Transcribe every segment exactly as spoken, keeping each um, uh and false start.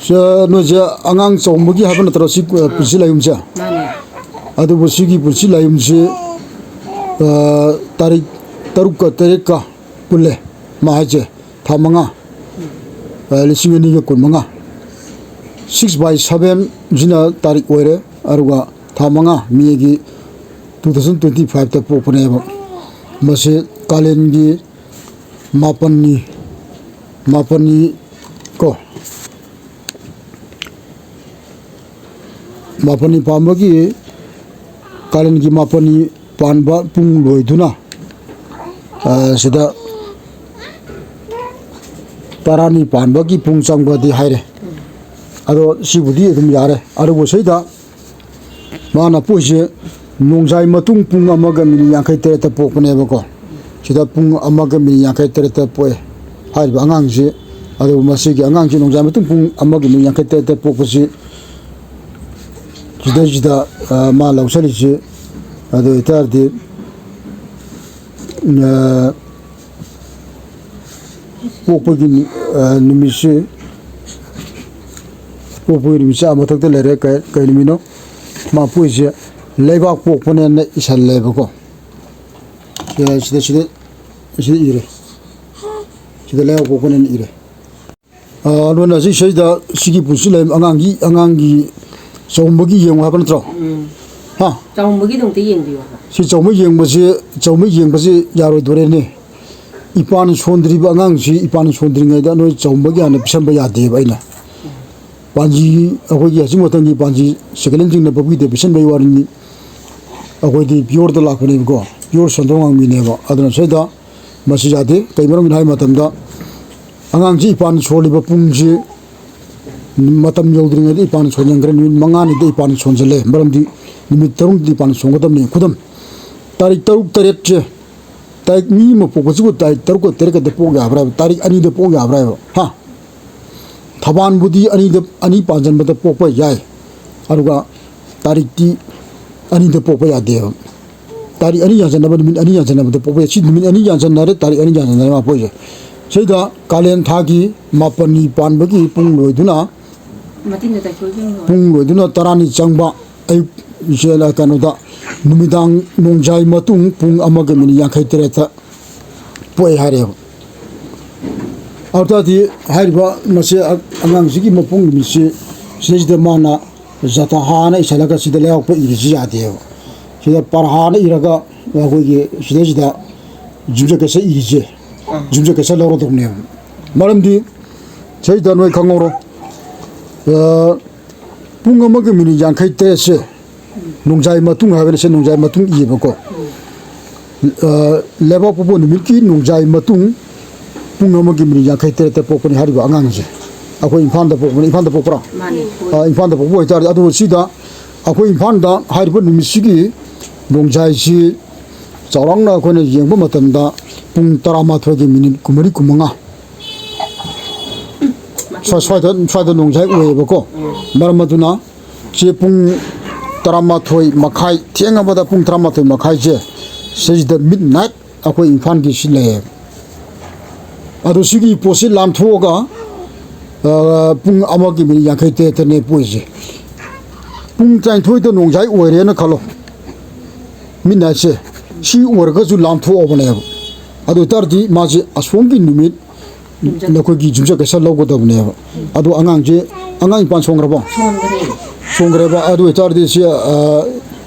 ꯁꯦ, ꯅꯣꯏꯁꯦ ꯑꯉꯥꯡ ꯆꯥꯎꯝꯕꯒꯤ ꯍꯥꯏꯕ ꯅꯠꯇ꯭ꯔꯣ ꯁꯤ, ꯑ, ꯄꯨꯟꯁꯤ ꯂꯥꯏꯌꯨꯝꯁꯦ? ꯃꯥꯅꯦ꯫ ꯑꯗꯨꯕꯨ ꯁꯤꯒꯤ ꯄꯨꯟꯁꯤ ꯂꯥꯏꯌꯨꯝꯁꯤ, ꯑ, ꯇꯥꯔꯤꯛ ꯇꯔꯨꯛꯀ ꯇꯔꯦꯠꯀ ꯄꯨꯜꯂꯦ꯫ ꯃꯥ ꯍꯥꯏꯁꯦ ꯊꯥ ꯃꯉꯥ, ꯑ, ꯂꯤꯁꯤꯡ ꯑꯅꯤꯒ ꯀꯨꯟꯃꯉꯥ꯫ Six by seven ꯁꯤꯅ ꯇꯥꯔꯤꯛ ꯑꯣꯏꯔꯦ, ꯑꯗꯨꯒ ꯊꯥ ꯃꯉꯥ, ꯃꯦꯒꯤ two thousand twenty fiveꯇ ꯄꯣꯛꯄꯅꯦꯕ꯫ ꯃꯁꯤ ꯀꯥꯂꯦꯟꯒꯤ ꯃꯥꯄꯟꯅꯤ, ꯃꯥꯄꯟꯅꯤ ꯀꯣ꯫ ꯃꯥꯄꯟꯅꯤ ꯄꯥꯟꯕꯒꯤ, ꯀꯥꯂꯦꯟꯒꯤ ꯃꯥꯄꯟꯅꯤ ꯄꯥꯟꯕ ꯄꯨꯡ ꯂꯣꯏꯗꯨꯅ, ꯑ, ꯁꯤꯗ ꯇꯔꯥꯅꯤ ꯄꯥꯟꯕꯒꯤ ꯄꯨꯡ ꯆꯪꯕꯗꯤ ꯍꯥꯏꯔꯦ꯫ ꯑꯗꯣ ꯁꯤꯕꯨꯗꯤ ꯑꯗꯨꯝ ꯌꯥꯔꯦ꯫ ꯑꯗꯨꯕꯨ ꯁꯤꯗ ꯃꯥꯅ ꯄꯣꯛꯏꯁꯦ ꯅꯣꯡꯖꯥꯏ ꯃꯇꯨꯡ ꯄꯨꯡ ꯑꯃꯒ ꯃꯤꯅꯤꯠ ꯌꯥꯡꯈꯩ ꯇꯔꯦꯠꯇ ꯄꯣꯛꯄꯅꯦꯕꯀꯣ꯫ ꯁꯤꯗ ꯄꯨꯡ ꯑꯃꯒ ꯃꯤꯅꯤꯠ ꯌꯥꯡꯈꯩ ꯇꯔꯦꯠꯇ ꯄꯣꯛꯑꯦ ꯍꯥꯏꯔꯤꯕ ꯑꯉꯥꯡꯁꯤ꯫ ꯑꯗꯨꯕꯨ ꯃꯁꯤꯒꯤ ꯑꯉꯥꯡꯁꯤ ꯅꯣꯡꯖꯥꯏ ꯃꯇꯨꯡ ꯄꯨꯡ ꯑꯃꯒ ꯃꯤꯅꯤꯠ ꯌꯥꯡꯈꯩ ꯇꯔꯦꯠꯇ ꯄꯣꯛꯄꯁꯤ ꯁꯤꯗꯩꯁꯤꯗ, ꯑ, ꯃꯥ ꯂꯧꯁꯤꯜꯂꯤꯁꯤ꯫ ꯑꯗꯨ ꯑꯣꯏꯇꯥꯔꯗꯤ, ꯑ, ꯄꯣꯛꯄꯒꯤ ꯅꯨ-, ꯑ, ꯅꯨꯃꯤꯠꯁꯤ, ꯄꯣꯛꯄꯒꯤ ꯅꯨꯃꯤꯠꯁꯤ ꯑꯥ ꯃꯊꯛꯇ ꯂꯩꯔꯦ꯫ ꯀꯩ, ꯀꯩ ꯅꯨꯃꯤꯠꯅꯣ? ꯃꯥ ꯄꯣꯛꯏꯁꯦ ꯂꯩꯕꯥꯛ ꯄꯣꯛꯄꯅꯦꯅ ꯏꯁꯜꯂꯦꯕꯀꯣ꯫ ꯁꯤꯗ, ꯁꯤꯗ, ꯁꯤꯗ, ꯁꯤꯗ ꯏꯔꯦ꯫ ꯁꯤꯗ ꯂꯩꯕꯥꯛ ꯄꯣꯛꯄꯅꯦꯅ ꯏꯔꯦ꯫ ꯑ, ꯑꯗꯨꯅ ꯁꯤ ꯁꯤꯗ ꯁꯤꯒꯤ ꯄꯨꯟꯁꯤ ꯂꯩ ꯑꯉꯥꯡꯒꯤ, ꯑꯉꯥꯡꯒꯤ ꯆꯥꯎꯝꯕꯒꯤ ꯌꯦꯡꯉꯨ ꯍꯥꯏꯕ ꯅꯠꯇ꯭ꯔꯣ? ꯎꯝ꯫ ꯍꯥ? ꯆꯥꯎꯝꯕꯒꯤꯗꯣ ꯑꯝꯇ ꯌꯦꯡꯕꯤꯌꯣ ꯍꯥꯏꯕ꯫ ꯁꯤ ꯆꯥꯎꯝꯕ ꯌꯦꯡꯕꯁꯤ, ꯆꯥꯎꯝꯕ ꯌꯦꯡꯕꯁꯤ ꯌꯥꯔꯣꯏꯗꯣꯔꯦꯅꯦ꯫ ꯏꯄꯥꯟ ꯁꯣꯟꯗ꯭ꯔꯤꯕ ꯑꯉꯥꯡꯁꯤ ꯏꯄꯥꯟ ꯁꯣꯟꯗ꯭ꯔꯤꯉꯩꯗ ꯅꯣꯏ ꯆꯥꯎꯝꯕꯒꯤ ꯍꯥꯟꯅ ꯄꯤꯁꯟꯕ ꯌꯥꯗꯦꯕ ꯑꯩꯅ꯫ ꯄꯥꯟꯖꯤ, ꯑꯩꯈꯣꯏꯒꯤ ꯍꯧꯖꯤꯛ ꯃꯇꯝꯒꯤ ꯄꯥꯟꯖꯤ second hand ꯁꯤꯡꯅ ꯄꯣꯛꯄꯤꯗꯦ, ꯄꯤꯁꯟꯕꯒꯤ ꯋꯥꯔꯤꯅꯤ꯫ ꯑꯩꯈꯣꯏꯗꯤ pureꯗ ꯂꯥꯛꯄꯅꯦꯕꯀꯣ, pure ꯁꯟꯊꯣꯛ ꯉꯥꯡꯕꯤꯅꯦꯕ꯫ ꯑꯗꯨꯅ ꯁꯤꯗ ꯃꯁꯤ ꯌꯥꯗꯦ꯫ ꯀꯩ ꯃꯔꯝꯒꯤꯅꯣ ꯍꯥꯏꯕ ꯃꯇꯝꯗ, ꯑꯉꯥꯡꯁꯤ ꯏꯄꯥꯟ ꯁꯣꯜꯂꯤꯕ ꯄꯨꯡꯁꯤ ꯃꯇꯝ ꯌꯧꯗ꯭ꯔꯤꯉꯩꯗ ꯏꯄꯥꯟ ꯁꯣꯟꯖꯟꯈ꯭ꯔꯦ꯫ ꯅꯨꯃꯤꯠ ꯃꯉꯥꯅꯤꯗ ꯏꯄꯥꯟ ꯁꯣꯟꯖꯜꯂꯦ꯫ ꯃꯔꯝꯗꯤ ꯅꯨꯃꯤꯠ ꯇꯔꯨꯛꯇꯤ ꯏꯄꯥꯟ ꯁꯣꯟꯒꯗꯕꯅꯤ꯫ ꯈꯨꯗꯝ, ꯇꯥꯔꯤꯛ ꯇꯔꯨꯛ, ꯇꯔꯦꯠꯁꯦ, ꯇꯥꯔꯤꯛ, ꯃꯤ ꯑꯃ ꯄꯣꯛꯄꯁꯤꯕꯨ ꯇꯥꯔꯤꯛ ꯇꯔꯨꯛꯀ ꯇꯔꯦꯠꯀꯗ ꯄꯣꯛ ꯌꯥꯕ꯭ꯔꯥ ꯍꯥꯏꯕ? ꯇꯥꯔꯤꯛ ꯑꯅꯤꯗ ꯄꯣꯛ ꯌꯥꯕ꯭ꯔꯥ ꯍꯥꯏꯕ? ꯍꯥ? ꯊꯕꯥꯟꯕꯨꯗꯤ ꯑꯅꯤꯗ, ꯑꯅꯤ ꯄꯥꯟꯁꯤꯟꯕꯗ ꯄꯣꯛꯄ ꯌꯥꯏ, ꯑꯗꯨꯒ ꯇꯥꯔꯤꯛꯇꯤ ꯑꯅꯤꯗ ꯄꯣꯛꯄ ꯌꯥꯗꯦꯕ꯫ ꯇꯥꯔꯤꯛ ꯑꯅꯤ ꯌꯥꯟꯁꯤꯟꯅꯕ, ꯅꯨꯃꯤꯠ ꯑꯅꯤ ꯌꯥꯟꯁꯤꯟꯅꯕꯗ ꯄꯣꯛꯄ ꯌꯥꯏ꯫ ꯁꯤ ꯅꯨꯃꯤꯠ ꯑꯅꯤ ꯌꯥꯟꯁꯤꯟꯅꯔꯦ, ꯇꯥꯔꯤꯛ ꯑꯅꯤ ꯌꯥꯟꯁꯤꯟꯅꯔꯦ ꯃꯥ ꯄꯣꯛꯏꯁꯦ꯫ ꯁꯤꯗ ꯀꯥꯂꯦꯟ ꯊꯥꯒꯤ ꯃꯥꯄꯟꯅꯤ ꯄꯥꯟꯕꯒꯤ ꯄꯨꯡ ꯂꯣꯏꯗꯨꯅ ꯃꯇꯤꯟꯗ ꯇꯥꯏꯊꯣꯛꯈꯤꯕ꯫ ꯄꯨꯡ ꯂꯣꯏꯗꯨꯅ ꯇꯔꯥꯅꯤ ꯆꯪꯕ, ꯑꯌꯨꯛ, ꯁꯦ, ꯀꯩꯅꯣꯗ, ꯅꯨꯃꯤꯗꯥꯡ ꯅꯣꯡꯖꯥꯏ ꯃꯇꯨꯡ ꯄꯨꯡ ꯑꯃꯒ ꯃꯤꯅꯤꯠ ꯌꯥꯡꯈꯩ ꯇꯔꯦꯠꯇ ꯄꯣꯛꯑꯦ ꯍꯥꯏꯔꯦꯕ꯫ ꯑꯗꯨ ꯇꯥꯔꯗꯤ ꯍꯥꯏꯔꯤꯕ ꯃꯁꯤ ꯑ-, ꯑꯉꯥꯡꯁꯤꯒꯤ ꯃꯄꯣꯛ ꯅꯨꯃꯤꯠꯁꯤ ꯁꯤꯗꯩꯁꯤꯗ ꯃꯥꯅ ꯖꯇꯥꯍꯥꯅ ꯏꯁꯜꯂꯒ ꯁꯤꯗ ꯂꯩꯕꯥꯛꯄꯣꯛꯄ ꯏꯔꯤꯁꯤ ꯌꯥꯗꯦꯕ꯫ ꯁꯤꯗ ꯄꯔꯍꯥꯅ ꯏꯔꯒ ꯑꯩꯈꯣꯏꯒꯤ ꯁꯤꯗꯩꯁꯤꯗ ꯌꯨꯝꯁꯀꯩꯁ ꯏꯔꯤꯁꯦ, ꯌꯨꯝꯁꯀꯩꯁ ꯂꯧꯔꯗꯧꯅꯦꯕ꯫ ꯃꯔꯝꯗꯤ ꯁꯤꯗꯩꯗ ꯅꯣꯏ ꯈꯪꯍꯧꯔꯣ, ꯑ, ꯄꯨꯡ ꯑꯃꯒ ꯃꯤꯅꯤꯠ ꯌꯥꯡꯈꯩ ꯇꯔꯦꯠꯁꯦ ꯅꯣꯡꯖꯥꯏ ꯃꯇꯨꯡ ꯍꯥꯏꯕꯅ ꯁꯦ ꯅꯣꯡꯖꯥꯏ ꯃꯇꯨꯡ ꯏꯌꯦꯕꯀꯣ꯫ ꯑ, ꯂꯩꯕꯥꯛꯄꯣꯛꯄ ꯅꯨꯃꯤꯠꯀꯤ ꯅꯣꯡꯖꯥꯏ ꯃꯇꯨꯡ ꯄꯨꯡ ꯑꯃꯒꯤ ꯃꯤꯅꯤꯠ ꯌꯥꯡꯈꯩ ꯇꯔꯦꯠꯇ ꯄꯣꯛꯄꯅꯤ ꯍꯥꯏꯔꯤꯕ ꯑꯉꯥꯡꯁꯦ꯫ ꯑꯩꯈꯣꯏ ꯏꯝꯐꯥꯜꯗ ꯄꯣꯛꯄꯅꯤ, ꯏꯝꯐꯥꯜꯗ ꯄꯣꯛꯄ꯭ꯔꯥ? ꯃꯥꯅꯤ꯫ ꯑ, ꯏꯝꯐꯥꯜꯗ ꯄꯣꯛꯄ ꯑꯣꯏꯇꯥꯔꯗꯤ, ꯑꯗꯨ ꯁꯤꯗ ꯑꯩꯈꯣꯏ ꯏꯝꯐꯥꯜꯗ ꯍꯥꯏꯔꯤꯕ ꯅꯨꯃꯤꯠꯁꯤꯒꯤ ꯅꯣꯡꯖꯥꯏꯁꯤ ꯆꯥꯎꯔꯥꯛꯅ ꯑꯩꯈꯣꯏꯅ ꯌꯦꯡꯕ ꯃꯇꯝꯗ ꯄꯨꯡ ꯇꯔꯥꯃꯥꯊꯣꯏꯒꯤ ꯃꯤꯅꯤꯠ ꯀꯨꯟꯃꯔꯤ, ꯀꯨꯟꯃꯉꯥ ꯁ꯭ꯋꯥꯏ-, ꯁ꯭ꯋꯥꯏꯗ, ꯁ꯭ꯋꯥꯏꯗ ꯅꯣꯡꯖꯥꯏ ꯑꯣꯏꯌꯦꯕꯀꯣ꯫ ꯃꯔꯝ ꯑꯗꯨꯅ ꯁꯤ ꯄꯨꯡ ꯇꯔꯥꯃꯥꯊꯣꯏ ꯃꯈꯥꯏ, ꯊꯦꯡꯉꯕꯗ ꯄꯨꯡ ꯇꯔꯥꯃꯥꯊꯣꯏ ꯃꯈꯥꯏꯁꯦ, ꯁꯤꯁꯤꯗ ꯃꯤꯠ ꯅꯥꯏꯠ ꯑꯩꯈꯣꯏ ꯏꯝꯐꯥꯜꯒꯤ ꯁꯤ ꯂꯩꯌꯦꯕ꯫ ꯑꯗꯣ ꯁꯤꯒꯤ ꯄꯣꯠꯁꯤ ꯂꯥꯟꯊꯣꯛꯑꯒ, ꯑ, ꯄꯨꯡ ꯑꯃꯒꯤ ꯃꯤꯅꯤꯠ ꯌꯥꯡꯈꯩ ꯇꯔꯦꯠꯇꯅꯦ ꯄꯣꯛꯏꯁꯦ꯫ ꯄꯨꯡ ꯇꯔꯥꯅꯤꯊꯣꯏꯗ ꯅꯣꯡꯖꯥꯏ ꯑꯣꯏꯔꯦꯅ ꯈꯜꯂꯣ, ꯃꯤꯠ ꯅꯥꯏꯠꯁꯦ ꯁꯤ ꯑꯣꯏꯔꯒꯁꯨ ꯂꯥꯟꯊꯣꯛꯑꯕꯅꯦꯕ꯫ ꯑꯗꯨ ꯑꯣꯏ ꯇꯥꯔꯗꯤ ꯃꯥꯁꯦ ꯑꯁꯣꯝꯒꯤ ꯅꯨꯃꯤꯠ ꯅꯈꯣꯏꯒꯤ ꯌꯨꯝꯁꯀꯩꯁ ꯂꯧꯒꯗꯕꯅꯦꯕ꯫ ꯑꯗꯣ ꯑꯉꯥꯡꯁꯦ, ꯑꯉꯥꯡ ꯏꯄꯥꯟ ꯁꯣꯟꯈ꯭ꯔꯕꯣ? ꯁꯣꯟꯈ꯭ꯔꯦ꯫ ꯁꯣꯟꯈ꯭ꯔꯦꯕ꯫ ꯑꯗꯨ ꯑꯣꯏꯇꯥꯔꯗꯤ ꯁꯤ, ꯑ,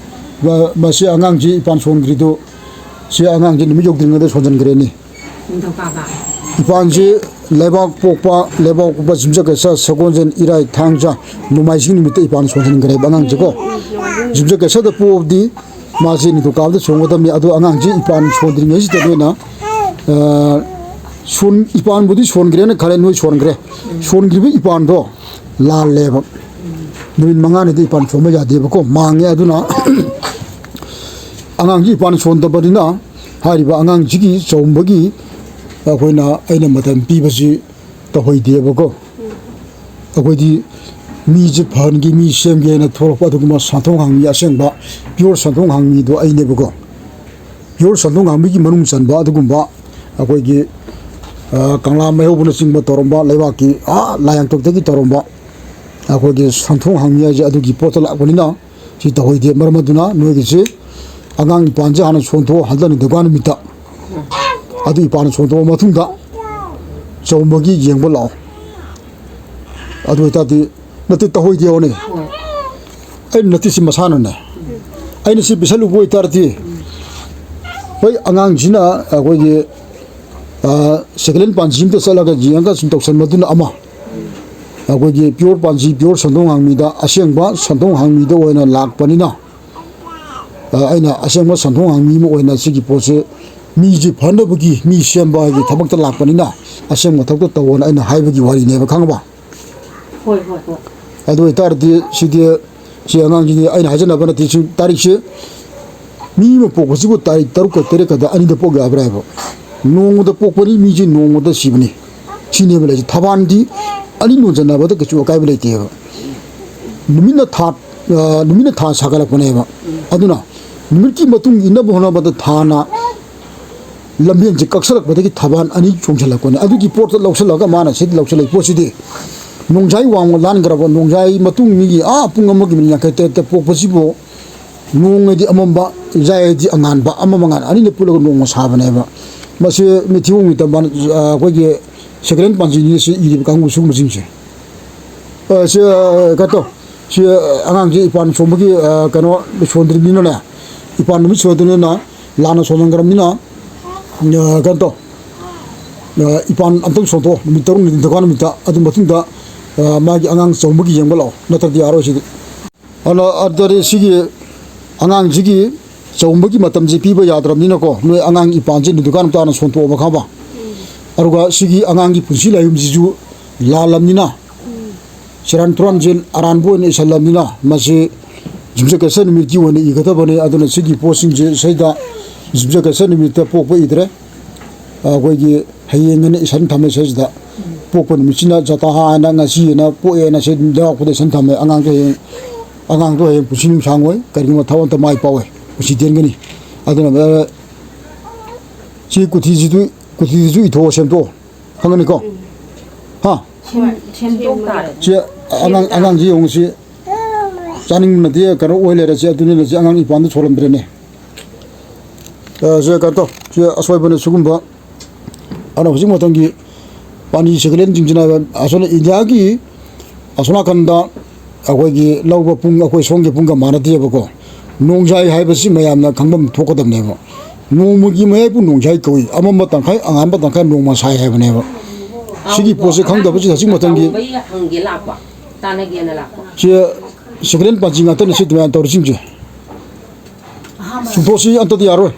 ꯃ-, ꯃꯁꯤ ꯑꯉꯥꯡꯁꯤ ꯏꯄꯥꯟ ꯁꯣꯟꯈ꯭ꯔꯤꯗꯣ, ꯁꯤ ꯑꯉꯥꯡꯁꯤ ꯅꯨꯃꯤꯠ ꯌꯧꯗ꯭ꯔꯤꯉꯩꯗ ꯁꯣꯟꯖꯟꯈ꯭ꯔꯦꯅꯦ꯫ ꯅꯤꯡꯊꯧꯀꯥꯕ꯫ ꯏꯄꯥꯟꯁꯤ ꯂꯩꯕꯥꯛ ꯄꯣꯛꯄ, ꯂꯩꯕꯥꯛ ꯄꯣꯛꯄ ꯌꯨꯝꯁꯀꯩꯁ, ꯁꯒꯣꯜꯁꯦꯟ, ꯏꯔꯥꯏ, ꯊꯥꯡꯖ, ꯅꯣꯡꯃꯥꯏꯖꯤꯡ ꯅꯨꯃꯤꯠꯇ ꯏꯄꯥꯟ ꯁꯣꯟꯖꯟꯈ꯭ꯔꯦꯕ ꯑꯉꯥꯡꯁꯦꯀꯣ꯫ ꯌꯨꯝꯁꯀꯩꯁꯗ ꯄꯣꯛꯑꯕꯗꯤ ꯃꯥꯁꯦ ꯅꯤꯡꯊꯧꯀꯥꯕꯗ ꯁꯣꯟꯒꯗꯕꯅꯤ꯫ ꯑꯗꯣ ꯑꯉꯥꯡꯁꯤ ꯏꯄꯥꯟ ꯁꯣꯟꯗ꯭ꯔꯤꯉꯩꯁꯤꯗ ꯅꯣꯏꯅ, ꯑ, ꯁꯣꯟ-, ꯏꯄꯥꯟꯕꯨꯗꯤ ꯁꯣꯟꯈ꯭ꯔꯦꯅ ꯈꯜꯂꯦ, ꯅꯣꯏ ꯁꯣꯟꯈ꯭ꯔꯦ꯫ ꯁꯣꯟꯈ꯭ꯔꯤꯕ ꯏꯄꯥꯟꯗꯣ ꯂꯥꯜꯂꯦꯕ꯫ ꯅꯨꯃꯤꯠ ꯃꯉꯥꯅꯤꯗ ꯏꯄꯥꯟ ꯁꯣꯟꯕ ꯌꯥꯗꯦꯕꯀꯣ, ꯃꯥꯡꯉꯦ꯫ ꯑꯗꯨꯅ ꯑꯉꯥꯡꯁꯤ ꯏꯄꯥꯟ ꯁꯣꯟꯗꯕꯅꯤꯅ ꯍꯥꯏꯔꯤꯕ ꯑꯉꯥꯡꯁꯤꯒꯤ ꯆꯥꯎꯝꯕꯒꯤ ꯑꯩꯈꯣꯏꯅ, ꯑꯩꯅ ꯃꯇꯝ ꯄꯤꯕꯁꯤ ꯇꯧꯍꯩꯗꯦꯕꯀꯣ꯫ ꯑꯩꯈꯣꯏꯗꯤ ꯃꯤꯁꯦ ꯐꯍꯟꯒꯦ, ꯃꯤ ꯁꯦꯝꯒꯦ ꯍꯥꯏꯅ ꯊꯣꯛꯂꯛꯄ ꯑꯗꯨꯒꯨꯝꯕ ꯁꯟꯊꯣꯡ ꯍꯥꯡꯃꯤ, ꯑꯁꯦꯡꯕ pure ꯁꯟꯊꯣꯡ ꯍꯥꯡꯃꯤꯗꯣ ꯑꯩꯅꯦꯕꯀꯣ꯫ Pure ꯁꯟꯊꯣꯡ ꯍꯥꯡꯃꯤꯒꯤ ꯃꯅꯨꯡ ꯆꯟꯕ ꯑꯗꯨꯒꯨꯝꯕ ꯑꯩꯈꯣꯏꯒꯤ, ꯑ, ꯀꯪꯂꯥ ꯃꯩꯍꯧꯕꯅꯆꯤꯡꯕ ꯇꯧꯔꯝꯕ, ꯂꯩꯕꯥꯛꯀꯤ, ꯑ, ꯂꯥꯏꯌꯥꯡꯊꯛꯇꯒꯤ ꯇꯧꯔꯝꯕ ꯑꯩꯈꯣꯏꯒꯤ ꯁꯟꯊꯣꯡ ꯍꯥꯡꯉꯤ ꯍꯥꯏꯁꯦ ꯑꯗꯨꯒꯤ ꯄꯣꯠꯇ ꯂꯥꯛꯄꯅꯤꯅ ꯁꯤ ꯇꯧꯍꯩꯗꯦ꯫ ꯃꯔꯝ ꯑꯗꯨꯅ ꯅꯣꯏꯒꯤꯁꯤ ꯑꯉꯥꯡ ꯏꯄꯥꯟꯁꯦ ꯍꯥꯟꯅ ꯁꯣꯟꯊꯣꯛꯑꯣ, ꯍꯟꯗꯛ ꯅꯤꯡꯊꯧꯀꯥ ꯅꯨꯃꯤꯠꯇ꯫ ꯑꯗꯨ ꯏꯄꯥꯟ ꯁꯣꯟꯊꯣꯛꯑ ꯃꯇꯨꯡꯗ ꯆꯥꯎꯝꯕꯒꯤ ꯌꯦꯡꯕ ꯂꯥꯛꯑꯣ꯫ ꯑꯗꯨ ꯑꯣꯏꯇꯥꯔꯗꯤ ꯅꯠꯇꯦ, ꯇꯧꯍꯩꯗꯦ ꯍꯥꯏꯕꯅꯦ꯫ ꯑꯩꯅ ꯅꯠꯇꯦ, ꯁꯤ ꯃꯁꯥꯅꯅꯦ꯫ ꯑꯩꯅ ꯁꯤ ꯄꯤꯁꯜꯂꯨꯕ ꯑꯣꯏꯇꯥꯔꯗꯤ, ꯍꯣꯏ, ꯑꯉꯥꯡꯁꯤꯅ ꯑꯩꯈꯣꯏꯒꯤ, ꯑ, ꯁꯦꯀꯦꯟ ꯍꯦꯟ ꯄꯥꯟꯖꯤ ꯑꯝꯇ ꯆꯠꯂꯒ ꯌꯦꯡꯉꯒ ꯁꯨꯝ ꯇꯧꯁꯟꯕꯗꯨꯅ ꯑꯃ, ꯑꯩꯈꯣꯏꯒꯤ ꯄꯤꯌꯣꯔ ꯄꯥꯟꯖꯤ, ꯄꯤꯌꯣꯔ ꯁꯟꯊꯣꯡ ꯍꯥꯡꯃꯤꯗ, ꯑꯁꯦꯡꯕ ꯁꯟꯊꯣꯡ ꯍꯥꯡꯃꯤꯗ ꯑꯣꯏꯅ ꯂꯥꯛꯄꯅꯤꯅ, ꯑ, ꯑꯩꯅ ꯑꯁꯦꯡꯕ ꯁꯟꯊꯣꯡ ꯍꯥꯡꯃꯤ ꯑꯃ ꯑꯣꯏꯅ ꯁꯤꯒꯤ ꯄꯣꯠꯁꯦ ꯃꯤꯁꯦ ꯐꯅꯕꯒꯤ, ꯃꯤ ꯁꯦꯝꯕ ꯍꯥꯏꯒꯤ ꯊꯕꯛꯇ ꯂꯥꯛꯄꯅꯤꯅ ꯑꯁꯦꯡꯕ ꯊꯕꯛꯇ ꯇꯧꯑꯣꯅ ꯑꯩꯅ ꯍꯥꯏꯕꯒꯤ ꯋꯥꯔꯤꯅꯦꯕ, ꯈꯪꯉꯕ? ꯍꯣꯏ, ꯍꯣꯏ, ꯍꯣꯏ꯫ ꯑꯗꯨ ꯑꯣꯏꯇꯥꯔꯗꯤ ꯁꯤꯗꯤ, ꯁꯤ ꯑꯉꯥꯡꯁꯤꯗꯤ ꯑꯩꯅ ꯍꯥꯏꯖꯅꯕ ꯅꯠꯇꯦ, ꯁꯤ ꯇꯥꯔꯤꯛꯁꯦ ꯃꯤ ꯑꯃ ꯄꯣꯛꯄꯁꯤꯕꯨ ꯇꯥꯔꯤꯛ ꯇꯔꯨꯛꯀ ꯇꯔꯦꯠꯀꯗ ꯑꯅꯤꯗ ꯄꯣꯛ ꯌꯥꯕ꯭ꯔꯥ ꯍꯥꯏꯕ? ꯅꯣꯡꯃꯗ ꯄꯣꯛꯄꯅꯤ, ꯃꯤꯁꯦ ꯅꯣꯡꯃꯗ ꯁꯤꯕꯅꯤ꯫ ꯁꯤꯅꯦꯕ ꯂꯩꯁꯦ꯫ ꯊꯕꯥꯟꯗꯤ ꯑꯅꯤ ꯅꯣꯟꯖꯟꯅꯕꯗ ꯀꯩꯁꯨ ꯑꯀꯥꯏꯕ ꯂꯩꯇꯦꯕ꯫ ꯅꯨꯃꯤꯠꯅ ꯊꯥ, ꯑ, ꯅꯨꯃꯤꯠꯅ ꯊꯥ ꯁꯥꯒꯠꯂꯛꯄꯅꯦꯕ꯫ ꯑꯗꯨꯅ ꯅꯨꯃꯤꯠꯀꯤ ꯃꯇꯨꯡ ꯏꯟꯅꯕ ꯍꯣꯠꯅꯕꯗ ꯊꯥꯅ ꯂꯝꯕꯦꯟꯁꯦ ꯀꯛꯁꯜꯂꯛꯄꯗꯒꯤ ꯊꯕꯥꯟ ꯑꯅꯤ ꯆꯣꯡꯁꯤꯜꯂꯛꯄꯅꯦ꯫ ꯑꯗꯨꯒꯤ ꯄꯣꯠꯇ ꯂꯧꯁꯤꯜꯂꯒ ꯃꯥꯅ ꯁꯤꯗ ꯂꯧꯁꯤꯜꯂꯛꯏ ꯄꯣꯠꯁꯤꯗꯤ ꯅꯣꯡꯖꯥꯏ ꯋꯥꯡꯃ ꯂꯥꯟꯈ꯭ꯔꯕ, ꯅꯣꯡꯖꯥꯏ ꯃꯇꯨꯡ ꯃꯤꯒꯤ ꯑꯥ ꯄꯨꯡ ꯑꯃꯒꯤ ꯃꯤꯅꯤꯠ ꯌꯥꯡꯈꯩ ꯇꯔꯦꯠꯇ ꯄꯣꯛꯄꯁꯤꯕꯨ ꯅꯣꯡꯉꯗꯤ ꯑꯃꯝꯕ, ꯌꯥꯏꯗꯤ ꯑꯉꯥꯟꯕ, ꯑꯃꯝ ꯑꯉꯥꯟ ꯑꯅꯤꯅ ꯄꯨꯜꯂꯒ ꯅꯣꯡꯃ ꯁꯥꯕꯅꯦꯕ꯫ ꯃꯁꯤ ꯃꯤꯊꯤꯑꯣꯡꯒꯤ ꯇꯝꯕꯥꯟ, ꯑ, ꯑꯩꯈꯣꯏꯒꯤ ꯁꯦꯀꯦꯟ ꯍꯦꯟ ꯄꯥꯟꯖꯤꯅꯤ ꯁꯤ ꯏꯔꯤꯕ ꯀꯥꯡꯕꯨ ꯁꯤꯒꯨꯝꯕꯁꯤꯡꯁꯦ꯫ ꯑ, ꯁꯤ, ꯑ, ꯀꯩꯅꯣ ꯇꯧ꯫ ꯁꯤ, ꯑ, ꯑꯉꯥꯡꯁꯤ ꯏꯄꯥꯟ ꯁꯣꯟꯕꯒꯤ, ꯑ, ꯀꯩꯅꯣ ꯁꯣꯟꯗ꯭ꯔꯤꯕꯅꯤꯅꯅꯦ, ꯏꯄꯥꯟ ꯅꯨꯃꯤꯠ ꯁꯣꯟꯗ꯭ꯔꯤꯕꯅꯤꯅ ꯂꯥꯟꯅ ꯁꯣꯟꯍꯟꯈ꯭ꯔꯕꯅꯤꯅ, ꯑ, ꯀꯩꯅꯣ ꯇꯧ꯫ ꯑ, ꯏꯄꯥꯟ ꯑꯝꯇꯪ ꯁꯣꯟꯊꯣꯛꯑꯣ, ꯅꯨꯃꯤꯠ ꯇꯔꯨꯛꯅꯤ ꯅꯤꯡꯊꯧꯀꯥ ꯅꯨꯃꯤꯠꯇ꯫ ꯑꯗꯨ ꯃꯇꯨꯡꯗ, ꯑ, ꯃꯥꯒꯤ ꯑꯉꯥꯡ ꯆꯥꯎꯝꯕꯒꯤ ꯌꯦꯡꯕ ꯂꯥꯛꯑꯣ, ꯅꯠꯇ꯭ꯔꯗꯤ ꯌꯥꯔꯣꯏ ꯁꯤꯗꯤ꯫ ꯑꯗꯨꯅ, ꯑꯗꯨꯗꯤ ꯁꯤꯒꯤ ꯑꯉꯥꯡꯁꯤꯒꯤ ꯆꯥꯎꯝꯕꯒꯤ ꯃꯇꯝꯁꯦ ꯄꯤꯕ ꯌꯥꯗ꯭ꯔꯕꯅꯤꯅꯀꯣ, ꯅꯣꯏ ꯑꯉꯥꯡ ꯏꯄꯥꯟꯁꯦ ꯅꯤꯡꯊꯧꯀꯥ ꯅꯨꯃꯤꯠꯇ ꯍꯥꯟꯅ ꯁꯣꯟꯊꯣꯛꯑꯕ, ꯈꯪꯉꯕ? ꯑꯗꯨꯒ ꯁꯤꯒꯤ ꯑꯉꯥꯡꯒꯤ ꯄꯨꯟꯁꯤ ꯂꯥꯏꯍꯨꯝꯁꯤꯁꯨ ꯂꯥꯜꯂꯝꯅꯤꯅ, ꯁꯦꯔꯥꯟ ꯇꯨꯔꯥꯟꯁꯦ ꯑꯔꯥꯟꯕ ꯑꯣꯏꯅ ꯏꯁꯜꯂꯝꯅꯤꯅ, ꯃꯁꯤ ꯌꯨꯝꯁꯀꯩꯁ ꯅꯨꯃꯤꯠꯀꯤ ꯑꯣꯏꯅ ꯏꯒꯗꯕꯅꯤ꯫ ꯑꯗꯨꯅ ꯁꯤꯒꯤ ꯄꯣꯠꯁꯤꯡꯁꯦ ꯁꯤꯗ ꯌꯨꯝꯁꯀꯩꯁ ꯅꯨꯃꯤꯠꯇ ꯄꯣꯛꯄ ꯏꯗ꯭ꯔꯦ꯫ ꯑꯩꯈꯣꯏꯒꯤ ꯍꯌꯦꯡ ꯑꯅ ꯏꯁꯟ ꯊꯝꯃꯦ ꯁꯤꯗ꯫ ꯄꯣꯛꯄ ꯅꯨꯃꯤꯠꯁꯤꯅ ꯖꯇꯥ ꯍꯥꯏꯅ, ꯉꯁꯤ ꯑꯅ ꯄꯣꯛꯑꯦꯅ ꯁꯤ ꯂꯩꯕꯥꯛꯄꯗ ꯏꯁꯟ ꯊꯝꯃꯦ꯫ ꯑꯉꯥꯡꯁꯦ ꯍꯌꯦꯡ, ꯑꯉꯥꯡꯗꯣ ꯍꯌꯦꯡ ꯄꯨꯟꯁꯤ ꯅꯨꯡꯁꯥꯡꯑꯣꯏ, ꯀꯔꯤꯒꯨꯝꯕ ꯊꯕꯛ ꯑꯝꯇ ꯃꯥꯏ ꯄꯥꯛꯑꯣꯏ, ꯄꯨꯟꯁꯤ ꯇꯦꯟꯒꯅꯤ꯫ ꯑꯗꯨꯅ ꯁꯤ ꯀꯨꯊꯤꯁꯤꯗꯨ, ꯀꯨꯊꯤꯁꯤꯁꯨ ꯏꯊꯣꯛꯑꯣ, ꯁꯦꯝꯗꯣꯛꯑꯣ꯫ ꯈꯪꯒꯅꯤꯀꯣ? ꯍꯥ? ꯁꯦꯝ-, ꯁꯦꯝꯗꯣꯛ ꯇꯥꯔꯦ꯫ ꯁꯤ ꯑꯉꯥꯡ ꯑꯉꯥꯡꯁꯤ ꯌꯦꯡꯉꯨꯁꯤ, ꯆꯥꯅꯤꯡꯕꯅꯗꯤ ꯀꯩꯅꯣ ꯑꯣꯏ ꯂꯩꯔꯦ꯫ ꯁꯤ ꯑꯗꯨꯅꯤꯅ ꯁꯤ ꯑꯉꯥꯡ ꯏꯄꯥꯟꯗ ꯁꯣꯜꯂꯝꯗ꯭ꯔꯦꯅꯦ꯫ ꯑ, ꯁꯦ ꯀꯩꯅꯣ ꯇꯧ, ꯁꯤ ꯑꯁꯣꯏꯕꯅ ꯁꯤꯒꯨꯝꯕ ꯑꯗꯨꯅ ꯍꯧꯖꯤꯛ ꯃꯇꯝꯒꯤ ꯄꯥꯅꯤ ꯁꯦꯀꯦꯟ ꯍꯦꯟꯁꯤꯡꯁꯤꯅ ꯑꯁꯣꯝ ꯏꯟꯗꯤꯌꯥꯒꯤ ꯑꯁꯣꯝ ꯅꯥꯀꯟꯗ ꯑꯩꯈꯣꯏꯒꯤ ꯂꯧꯕ ꯄꯨꯡ ꯑꯩꯈꯣꯏ ꯁꯣꯝꯒꯤ ꯄꯨꯡꯒ ꯃꯥꯟꯅꯗꯦꯕꯀꯣ꯫ ꯅꯣꯡꯖꯥꯏ ꯍꯥꯏꯕꯁꯤ ꯃꯌꯥꯝꯅ ꯈꯪꯐꯝ ꯊꯣꯛꯀꯗꯕꯅꯦꯕ꯫ ꯅꯣꯡꯃꯒꯤ ꯃꯌꯥꯏꯕꯨ ꯅꯣꯡꯖꯥꯏ ꯀꯧꯏ, ꯑꯃꯝꯕ ꯇꯪꯈꯥꯏ ꯑꯉꯥꯟꯕ ꯇꯪꯈꯥꯏ ꯅꯣꯡꯃ ꯁꯥꯏ ꯍꯥꯏꯕꯅꯦꯕ꯫ ꯁꯤꯒꯤ ꯄꯣꯠꯁꯦ ꯈꯪꯗꯕꯁꯤꯗ ꯍꯧꯖꯤꯛ ꯃꯇꯝꯒꯤ ꯍꯪꯒꯦ ꯂꯥꯛꯄ, ꯇꯥꯟꯅꯒꯦꯅ ꯂꯥꯛꯄ꯫ ꯁꯤ ꯁꯦꯀꯦꯟ ꯍꯦꯟ ꯄꯥꯟꯖꯤ ꯉꯥꯛꯇꯅꯤ ꯁꯤ ꯑꯗꯨꯃꯥꯏꯅ ꯇꯧꯔꯤꯁꯤꯡꯁꯦ꯫ ꯁꯤꯟꯊꯣꯛꯁꯤ ꯑꯝꯇꯗꯤ ꯌꯥꯔꯣꯏ꯫